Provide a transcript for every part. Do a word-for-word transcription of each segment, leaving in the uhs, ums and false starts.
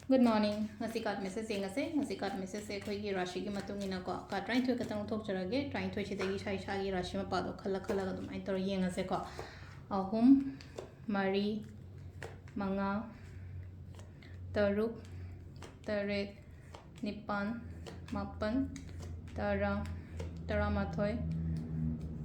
Good morning. ꯉꯁꯤ card message ꯌꯦꯡꯉꯁꯦ꯫ ꯉꯁꯤ card message ꯁꯦ ꯑꯩꯈꯣꯏꯒꯤ ꯔꯥꯁꯤꯒꯤ ꯃꯇꯨꯡ ꯏꯟꯅꯀꯣ, card ꯇꯔꯥꯅꯤꯊꯣꯏ ꯈꯛꯇꯪ ꯂꯧꯊꯣꯛꯆꯔꯒꯦ꯫ ꯇꯔꯥꯅꯤꯊꯣꯏꯁꯤꯗꯒꯤ ꯏꯁꯥ ꯏꯁꯥꯒꯤ ꯔꯥꯁꯤ ꯃꯄꯥꯗꯣ ꯈꯜꯂ ꯈꯜꯂꯒ ꯑꯗꯨꯃꯥꯏꯅ ꯇꯧꯔ ꯌꯦꯡꯉꯁꯦꯀꯣ꯫ ꯑꯍꯨꯝ, ꯃꯔꯤ, ꯃꯉꯥ, ꯇꯔꯨꯛ, ꯇꯔꯦꯠ, ꯅꯤꯄꯥꯟ, ꯃꯥꯄꯟ, ꯇꯔꯥ, ꯇꯔꯥꯃꯥꯊꯣꯏ,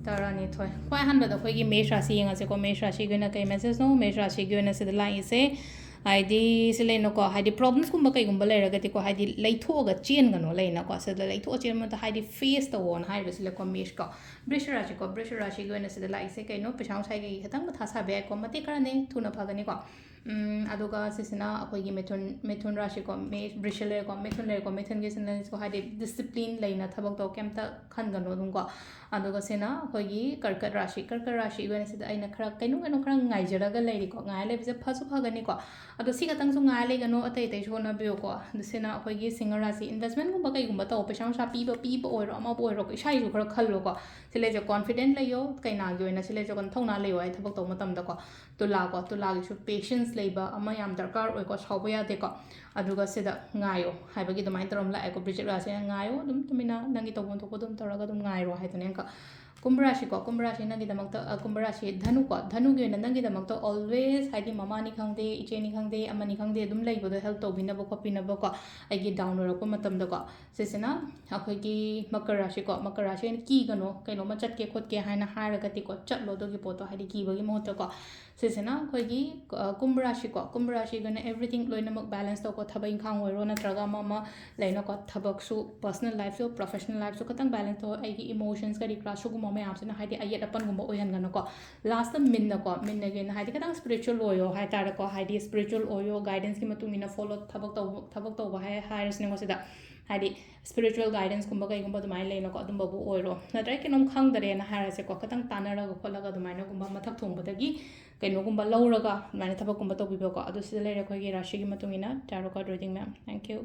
ꯇꯔꯥꯅꯤꯊꯣꯏ꯫ ꯈ꯭ꯋꯥꯏ ꯑꯍꯥꯟꯕꯗ ꯑꯩꯈꯣꯏꯒꯤ ꯃꯦꯁ ꯔꯥꯁꯤ ꯌꯦꯡꯉꯁꯦꯀꯣ꯫ ꯃꯦꯁ ꯔꯥꯁꯤꯒꯤ ꯑꯣꯏꯅ ꯀꯩ message ꯅꯣ? ꯃꯦꯁ ꯔꯥꯁꯤꯒꯤ ꯑꯣꯏꯅ ꯁꯤꯗ ꯂꯥꯛꯏꯁꯦ, ꯍꯥꯏꯗꯤ ꯁꯤ ꯂꯩꯅꯀꯣ, ꯍꯥꯏꯗꯤ problems ꯀꯨꯝꯕ ꯀꯩꯒꯨꯝꯕ ꯂꯩꯔꯒꯗꯤꯀꯣ, ꯍꯥꯏꯗꯤ ꯂꯩꯊꯣꯛꯑꯒ ꯆꯦꯟꯒꯅꯣ ꯂꯩꯅꯀꯣ꯫ ꯁꯤꯗ ꯂꯩꯊꯣꯛꯑ ꯆꯦꯟꯕꯗ ꯍꯥꯏꯗꯤ face ꯇꯧꯋꯣꯅ ꯍꯥꯏꯔꯤꯕꯁꯤ ꯂꯩꯀꯣ, ꯃꯦꯁꯀꯣ꯫ ꯕ꯭ꯔꯤꯁ ꯔꯥꯁꯤꯀꯣ, ꯕ꯭ꯔꯤꯁ ꯔꯥꯁꯤꯒꯤ ꯑꯣꯏꯅ ꯁꯤꯗ ꯂꯥꯛꯏꯁꯦ ꯀꯩꯅꯣ? ꯄꯩꯁꯥ ꯅꯨꯡꯁꯥꯒꯤ ꯈꯤꯇꯪ ꯃꯊꯥ ꯁꯥꯕ ꯌꯥꯏꯀꯣ, ꯃꯇꯦꯛ ꯈꯔꯅꯦ, ꯊꯨꯅ ꯐꯒꯅꯤꯀꯣ꯫ ꯎꯝ, ꯑꯗꯨꯒ ꯁꯤꯁꯤꯅ ꯑꯩꯈꯣꯏꯒꯤ ꯃꯤꯊꯨꯟ, ꯃꯤꯊꯨꯟ ꯔꯥꯁꯤꯀꯣ, ꯃꯦ-, ꯕ꯭ꯔꯤꯁ ꯂꯩꯔꯦꯀꯣ, ꯃꯤꯊꯨꯟ ꯂꯩꯔꯦꯀꯣ, ꯃꯤꯊꯨꯟꯒꯤꯁꯤꯅꯀꯣ, ꯍꯥꯏꯗꯤ discipline ꯂꯩꯅ ꯊꯕꯛꯇꯣ ꯀꯩꯝꯇ ꯈꯟꯒꯅꯣ ꯑꯗꯨꯝꯀꯣ꯫ ꯑꯗꯨꯒ ꯁꯤꯅ ꯑꯩꯈꯣꯏꯒꯤ ꯀꯔꯀꯠ ꯔꯥꯁꯤ, ꯀꯔꯀꯠ ꯔꯥꯁꯤꯒꯤ ꯑꯣꯏꯅ ꯁꯤꯗ ꯑꯩꯅ ꯈꯔ ꯀꯩꯅꯣ ꯀꯩꯅꯣ ꯈꯔ ꯉꯥꯏꯖꯔꯒ ꯂꯩꯔꯤꯀꯣ, ꯉꯥꯏ ꯂꯩꯕꯁꯦ ꯐꯁꯨ ꯐꯒꯅꯤꯀꯣ꯫ ꯑꯗꯣ ꯁꯤ ꯈꯛꯇꯪꯁꯨ ꯉꯥꯏ ꯂꯩꯒꯅꯣ, ꯑꯇꯩ ꯑꯇꯩꯁꯨ ꯍꯣꯠꯅꯕꯤꯌꯨꯀꯣ꯫ ꯑꯗꯣ ꯁꯤꯅ ꯑꯩꯈꯣꯏꯒꯤ ꯁꯤꯡꯍ ꯔꯥꯁꯤ, investment ꯀꯨꯝꯕ ꯀꯩꯒꯨꯝꯕ ꯇꯧ, ꯄꯩꯁꯥ ꯅꯨꯡꯁꯥ ꯄꯤꯕ, ꯄꯤꯕ ꯑꯣꯏꯔꯣ, ꯑꯃꯕꯨ ꯑꯣꯏꯔꯣ, ꯏꯁꯥꯒꯤꯁꯨ ꯈꯔ ꯈꯜꯂꯣꯀꯣ꯫ ꯁꯤ ꯂꯩꯁꯦ confident ꯂꯩꯌꯣ, ꯀꯩꯅꯥꯒꯤ ꯑꯣꯏꯅ ꯁꯤ ꯂꯩꯁꯦ ꯊꯧꯅꯥ ꯂꯩꯌꯣ ꯍꯥꯏ ꯊꯕꯛ ꯇꯧꯕ ꯃꯇꯝꯗꯀꯣ꯫ ꯇꯨꯂꯥꯀꯣ, ꯇꯨꯂꯥꯒꯤꯁꯨ patience ꯂꯩꯕ ꯑꯃ ꯌꯥꯝ ꯗꯔꯀꯥꯔ ꯑꯣꯏꯀꯣ, ꯁꯥꯎꯕ ꯌꯥꯗꯦꯀꯣ꯫ ꯑꯗꯨꯒ ꯁꯤꯗ ꯉꯥꯏꯌꯣ ꯍꯥꯏꯕꯒꯤ ꯑꯗꯨꯃꯥꯏꯅ ꯇꯧꯔ ꯑꯃ ꯂꯥꯛꯑꯦꯀꯣ꯫ ꯕ꯭ꯔꯤꯖꯤꯛ ꯔꯥꯁꯤꯅ ꯉꯥꯏꯌꯣ, ꯑꯗꯨꯝ ꯇꯨꯃꯤꯟꯅ ꯅꯪꯒꯤ ꯇꯧꯐꯝ ꯊꯣꯛꯄ ꯑꯗꯨꯝ ꯇꯧꯔꯒ ꯑꯗꯨꯝ ꯉꯥꯏꯔꯣ ꯍꯥꯏꯗꯨꯅꯦ ꯑꯪꯀ꯫ ꯀꯨꯝꯚ ꯔꯥꯁꯤꯀꯣ, ꯀꯨꯝꯚ ꯔꯥꯁꯤ ꯅꯪꯒꯤꯗꯃꯛꯇ, ꯑ, ꯀꯨꯝꯚ ꯔꯥꯁꯤ ꯙꯅꯨꯀꯣ, ꯙꯅꯨꯒꯤ ꯑꯣꯏꯅ ꯅꯪꯒꯤꯗꯃꯛꯇ always ꯍꯥꯏꯗꯤ ꯃꯃꯥꯅꯤ ꯈꯪꯗꯦ, ꯏꯆꯦꯅꯤ ꯈꯪꯗꯦ, ꯑꯃꯅꯤ ꯈꯪꯗꯦ, ꯑꯗꯨꯝ ꯂꯩꯕꯗꯣ help ꯇꯧꯕꯤꯅꯕ ꯈꯣꯠꯄꯤꯅꯕꯀꯣ, ꯑꯩꯒꯤ down ꯑꯣꯏꯔꯛꯄ ꯃꯇꯝꯗꯀꯣ꯫ ꯁꯤꯁꯤꯅ ꯑꯩꯈꯣꯏꯒꯤ ꯃꯀꯔ ꯔꯥꯁꯤꯀꯣ, ꯃꯀꯔ ꯔꯥꯁꯤ ꯑꯣꯏꯅ ꯀꯤꯒꯅꯣ, ꯀꯩꯅꯣꯝꯃ ꯆꯠꯀꯦ ꯈꯣꯠꯀꯦ ꯍꯥꯏꯅ ꯍꯥꯏꯔꯒꯗꯤꯀꯣ, ꯆꯠꯂꯣ ꯑꯗꯨꯒꯤ ꯄꯣꯠꯇꯣ, ꯍꯥꯏꯗꯤ ꯀꯤꯕꯒꯤ ꯃꯍꯨꯠꯇꯀꯣ꯫ ꯁꯤꯁꯤꯅ ꯑꯩꯈꯣꯏꯒꯤ, ꯑ, ꯀꯨꯝꯚ ꯔꯥꯁꯤꯀꯣ, ꯀꯨꯝꯚ ꯔꯥꯁꯤꯒꯤꯅ everything ꯂꯣꯏꯅꯃꯛ balance ꯇꯧꯀꯣ, ꯊꯕꯛ ꯏꯪꯈꯥꯡ ꯑꯣꯏꯔꯣ ꯅꯠꯇ꯭ꯔꯒ ꯑꯃ ꯑꯃ ꯂꯩꯅꯀꯣ, ꯊꯕꯛꯁꯨ, personal lifeꯁꯨ, professional lifeꯁꯨ ꯈꯤꯇꯪ balance ꯇꯧ꯫ ꯑꯩꯒꯤ emotions ꯀꯔꯤ ꯀꯔꯥ ꯁꯤꯒꯨꯝꯕ ꯃꯌꯥꯝꯁꯤꯅ ꯍꯥꯏꯗꯤ ꯑꯌꯦꯠ ꯑꯄꯟꯒꯨꯝꯕ ꯑꯣꯏꯍꯟꯒꯅꯨꯀꯣ꯫ Lastꯇ ꯃꯤꯟꯅꯀꯣ, ꯃꯤꯟꯅꯒꯤ ꯑꯣꯏꯅ ꯍꯥꯏꯗꯤ ꯈꯤꯇꯪ spiritual ꯑꯣꯏꯌꯣ ꯍꯥꯏꯇꯥꯔꯦꯀꯣ, ꯍꯥꯏꯗꯤ spiritual ꯑꯣꯏꯌꯣ, guidanceꯀꯤ ꯃꯇꯨꯡ ꯏꯟꯅ follow ꯊꯕꯛ ꯇꯧꯕ, ꯊꯕꯛ ꯇꯧꯕ ꯍꯥꯏ-, ꯍꯥꯏꯔꯁꯤꯅꯦꯀꯣ ꯁꯤꯗ꯫ ꯍꯥꯏꯗꯤ spiritual guidanceꯀꯨꯝꯕ ꯀꯩꯒꯨꯝꯕ ꯑꯗꯨꯃꯥꯏꯅ ꯂꯩꯅꯀꯣ, ꯑꯗꯨꯝꯕꯕꯨ ꯑꯣꯏꯔꯣ, ꯅꯠꯇ꯭ꯔꯒ ꯀꯩꯅꯣꯝ ꯈꯪꯗꯔꯦꯅ ꯍꯥꯏꯔꯁꯦꯀꯣ, ꯈꯤꯇꯪ ꯇꯥꯟꯅꯔꯒ ꯈꯣꯠꯂꯒ ꯑꯗꯨꯃꯥꯏꯅꯒꯨꯝꯕ ꯃꯊꯛ ꯊꯣꯡꯕꯗꯒꯤ ꯀꯩꯅꯣꯒꯨꯝꯕ ꯂꯧꯔꯒ ꯑꯗꯨꯃꯥꯏꯅ ꯊꯕꯛꯀꯨꯝꯕ ꯇꯧꯕꯤꯕꯀꯣ꯫ ꯑꯗꯨ ꯁꯤꯗ ꯂꯩꯔꯦ ꯑꯩꯈꯣꯏꯒꯤ ꯔꯥꯁꯤꯒꯤ ꯃꯇꯨꯡ ꯏꯟꯅ tarot card reading ꯃꯌꯥꯝ꯫ Thank you꯫